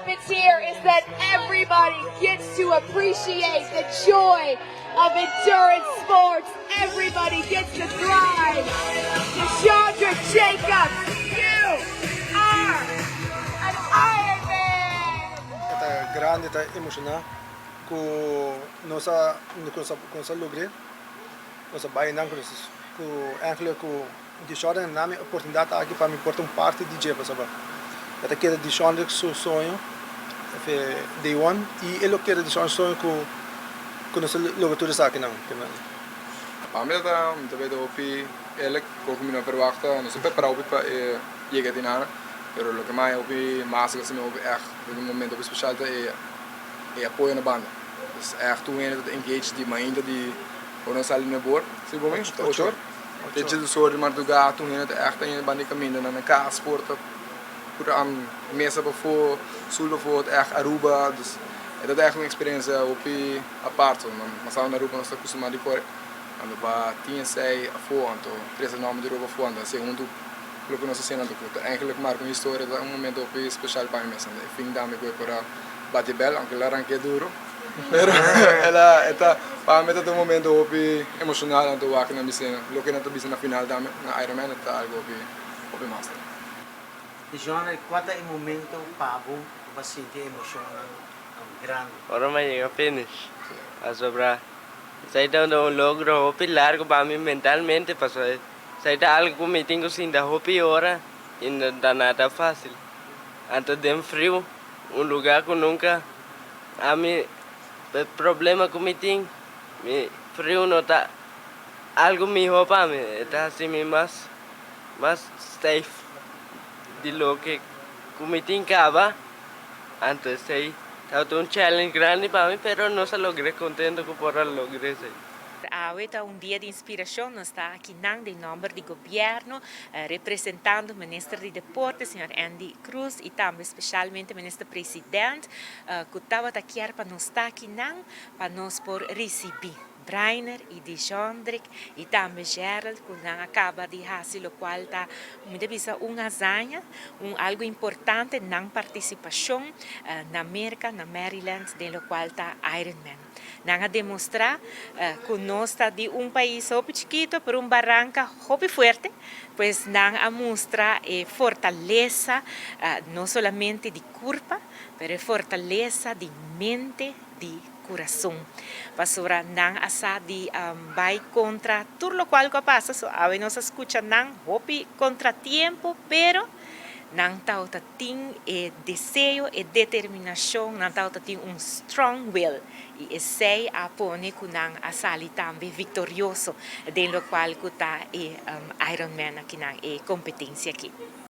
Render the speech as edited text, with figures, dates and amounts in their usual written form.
happens here is that everybody gets to appreciate the joy of endurance sports. Everybody gets to thrive. Deshawndre Jacobs, you are an Ironman! E ta grandi, ta emociona cu nos a cu nos a logr'e, nos a bay nan cu nos cu eigenlijk cu Deshawndre a duna mi e oportunidad aki pa mi por ta un parti di dje pasobra e ta keda Deshawndre su soño day one y e lo keda Deshawndre su soño cu cu nos a logra tur esakinan. Pa mi ta mi ta bay ta hopi eerlijk cu mi no a verwachta, nos a prepara hopi pa e yega di nada, pero loke mas hopi mas cu hopi echt den un momento hopi special ta e e apoyo na banda. Dus echt tur hende ta engage di mainta di ora nos sali na bor, si bo mi? 8 or. Te 10 or di marduga tur hende ta echt ta banda di caminda nan na cas por ta pura mesa pafo, stoel pafo, echt Aruba, dus e ta echt un experiencia hopi apart. Mas na Aruba nos ta acostuma di core, anto pa tin esey afo, anto trece nomber di Aruba afo, anto haci hunto loke nos ta haciendo, anto cu ta eigenlijk marca un historia, ta un momento hopi special pa mi mes. E fin tambe cu e por a bati bel, aunke el a ranke duro, pero el a e ta pa mi ta un momento hopi emocional, anto wak nan bisa loke nan ta bisa na final tambe na Ironman e ta algo hopi hopi master. Deshawndre, cua ta e momento pa bo cu bo sinti emocionnan grandi? Ora mi yega finish. Pasobra esey ta un logro hopi largo pa mi mentalmente, pasobra esey ta algo cu mi tin cu sinta hopi ora y no ta nada facil. Anto den frio, un lugar cu nunca ami e problema cu mi tin, mi frio no ta algo miho pa mi, e ta haci mi mas mas stijf di loke cu mi tin caba. Anto esey tabata un challenge grandi pa mi, pero nos a logr'e, contento cu por a logr'e esey. Awe ta un dia di inspiracion, nos ta aki nan den nomber di gobierno, representando Minister di Deporte, señor Endy Croes, y tambe specialmente Minister President, cu tabata kier pa nos ta aki nan, pa nos por ricibi Brainer y Deshawndre y tambe Gerald, cu nan a caba di haci locual ta, mi ta bisa, un hazaña, un algo importante, nan participacion na Merca, na Maryland, den locual ta Ironman. Nan a demostra cu nos ta di un pais hopi chikito, pero un baranca hopi fuerte, pues nan a mustra e fortaleza no solamente di curpa, pero e fortaleza di mente, di curason. Pasobra nan a sa di bay contra tur locual cu a pasa, so awe nos a scucha nan hopi contratiempo, pero nan tawata tin e deseo, e determinacion, nan tawata tin un strong will y esey a pone cu nan a sali tambe victorioso den locual cu ta e Ironman aki nan, e competencia aki.